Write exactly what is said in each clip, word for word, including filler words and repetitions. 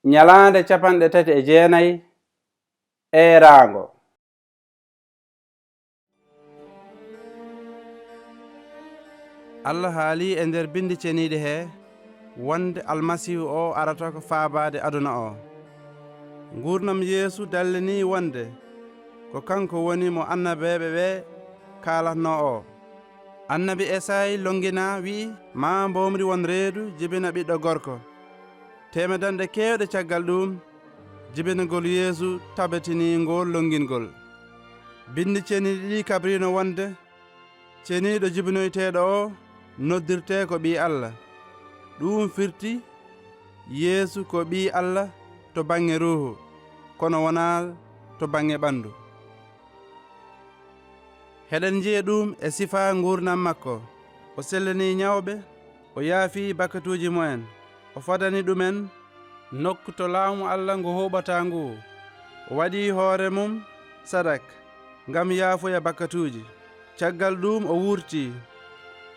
Ñalaande capanɗe tati e jeenayi eeraango. Allah haali e nder Binndi Ceniiɗi he wonde Almasiihu o arata ko faabaade aduna o. Nguurndam Yeesu dallinii wonde ko kanko woni mo annabeeɓe ɓe kaalatnoo o. Annabi Esaayi lonnginaa, wi'i, "Maa mboomri won reedu, jibina ɓiɗɗo gorko." Teemedanɗe keewɗe caggal ɗuum, jibinagol Yeesu tabitinii ngool lonngingol. Binndi Ceniiɗi ɗi kabriino wonde Ceniiɗo jibinoyteeɗo o noddirtee ko Ɓii Allah. Ɗuum firti Yeesu ko Ɓii Allah to baŋŋe ruuhu, kono wonaa to baŋŋe ɓanndu. Heɗen njiya ɗuum e sifaa nguurndam makko. O sellini ñawɓe, o yaafi bakkatuuji mumen, o fadani ɗumen nokku to laamu Allah ngu huuɓata ngu. O waɗi hoore mum sadak ngam yaafoya bakkatuuji. Caggal ɗuum o wurtii,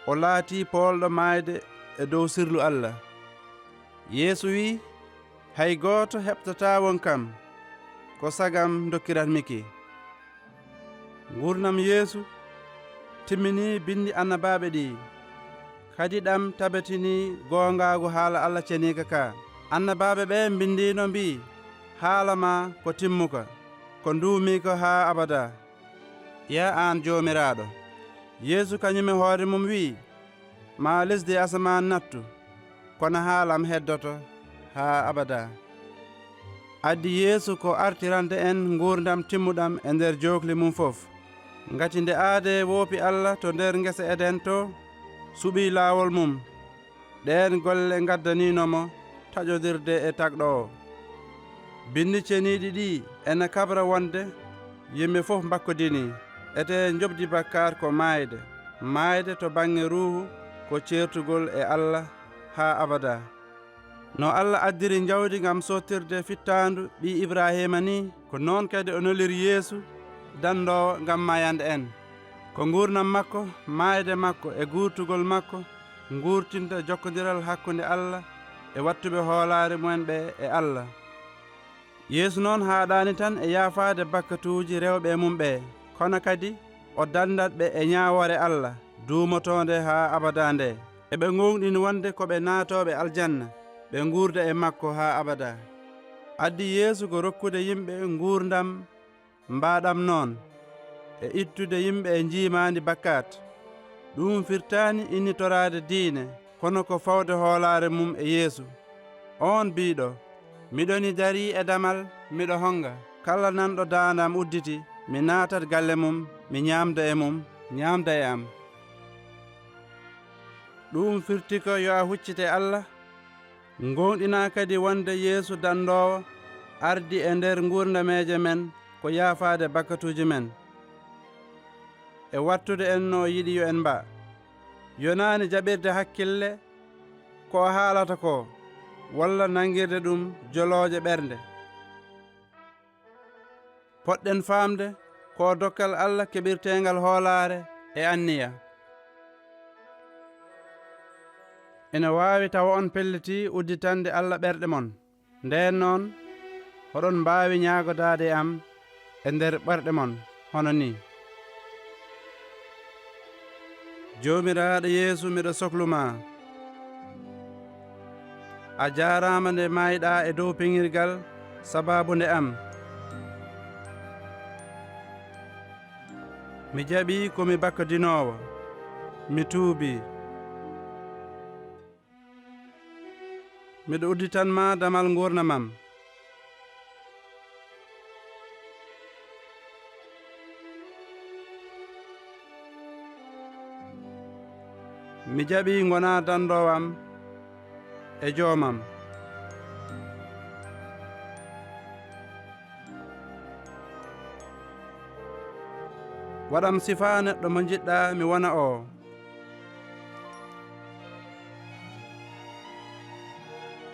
o laatii poolɗo maayde e dow sirlu Allah. Yeesu wi'i, "Hay gooto heɓtataa won kam, ko sagam ndokkiranmi ki." Nguurndam Yeesu timminii binndi annabaaɓe ɗi, kadi ɗam tabitinii goongaagu haala Allah ceniika ka. Annabaaɓe ɓe mbinndiino mbi'i, "Haala ma ko timmuka, ko nduumiika haa abada, yaa aan Joomiraaɗo." Yeesu kañum e hoore mum wi'i, "Maa lesdi e asamaan nattu, kono haalam heddoto haa abada." Addi Yeesu ko artirande en nguurndam timmuɗam e nder jookli mum fof. Ngati nde aadee woopi Allah to nder ngesa Eden to, suɓii laawol mum, ɗeen golle ngaddaniino mo taƴodirde e tagɗo o. Binndi ceniiɗi ɗi ena kabra wonde yimɓe fof mbakkodinii, etee njoɓdi bakkaat ko maayde, maayde to baŋŋe ruuhu ko ceertugol e Allah haa abada. No Allah addiri njawdi ngam sottirde fittaandu ɓii Ibraahiima ni, ko noon kadi o neliri Yeesu, danndoowo ngam maayande en. Ko nguurndam makko, maayde makko e guurtugol makko nguurtinta jokkondiral hakkunde Allah e wattuɓe hoolaare mumen ɓe e Allah. Yeesu noon haaɗaani tan e yaafaade bakkatuuji rewɓe e mum ɓe, kono kadi o danndat ɓe e ñaawoore Allah duumotoonde haa abada nde. Eɓe ngoongɗini wonde ko ɓe naatooɓe aljanna, ɓe nguurda e makko haa abada. Addi Yeesu ko rokkude yimɓe nguurndam mbaaɗam noon, e ittude yimɓe e njiimaandi bakkaat. Ɗum firtaani innitoraade diine, kono ko fawde hoolaare mum e Yeesu. Oon biiɗo, "Miɗo ni darii e damal, miɗo honnga. Kala nanɗo daande am udditi, mi naatat galle mum, mi ñaamda e mum, ñaamda e am." Ɗum firti ko yo a huccite Allah, ngoonɗinaa kadi wonde Yeesu danndoowo ardi e nder nguurdameeje men ko yaafaade bakkatuuji men, e wattude en no o yiɗi yo en mba. Yonaani jaɓirde hakkille ko o haalata ko, walla nanngirde ɗum jolooje ɓernde. Poɗɗen faamde ko dokkal Allah keɓirteengal hoolaare e anniya. Ene waawi tawa on pellitii udditande Allah ɓerɗe mon. Ndeen noon, hoɗon mbaawi ñaagodaade e am e nder ɓerɗe mon hono nii. Joomiraaɗo Yeesu, miɗo soklu ma. A jaaraama nde maayɗaa e dow peŋirgal sabaabu nde am. Mi jaɓii ko mi bakkadinoowo. Mi tuubii. Miɗo udditan ma damal nguurndam am. Mi jaɓii ngonaa danndoowo am e joomam. Waɗam sifaa neɗɗo mo njiɗɗaa mi wona oo.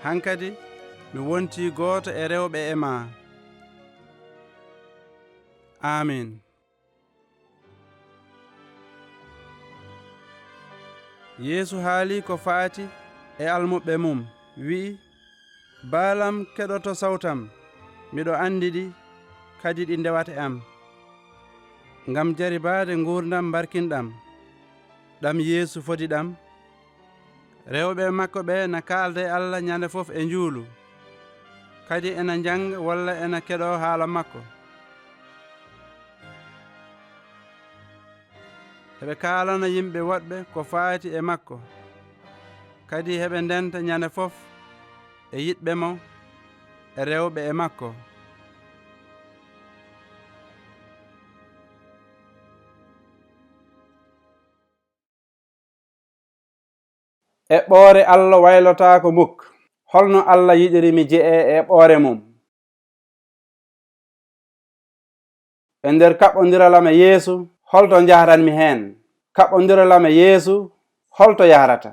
Hankadi mi wontii gooto e rewɓe e maa. Aamiin. Yeesu haali ko faati e almuɓɓe mum, wi'i, Baalam keɗoto sawtam, miɗo anndi ɗi, kadi ɗi ndewata e am. Ngam jaribaade nguurndam mbarkinɗam, ɗam Yeesu fodi ɗam. Rewɓe makko ɓe na kaalda e Allah ñande fof e njuulu, kadi ena njannga walla ena keɗoo haala makko. Heɓe kaalana yimɓe woɗɓe ko faati e makko, kadi heɓe ndenta ñande fof e yiɗɓe mo e rewɓe e makko. Eɓɓoore Allah waylotaako muk. Holno Allah yiɗiri mi je'e e eɓɓoore mum? E nder kaɓɓondiral am e Yeesu, holto njahranmi heen? Kaɓɓondiral am e Yeesu, holto yahrata?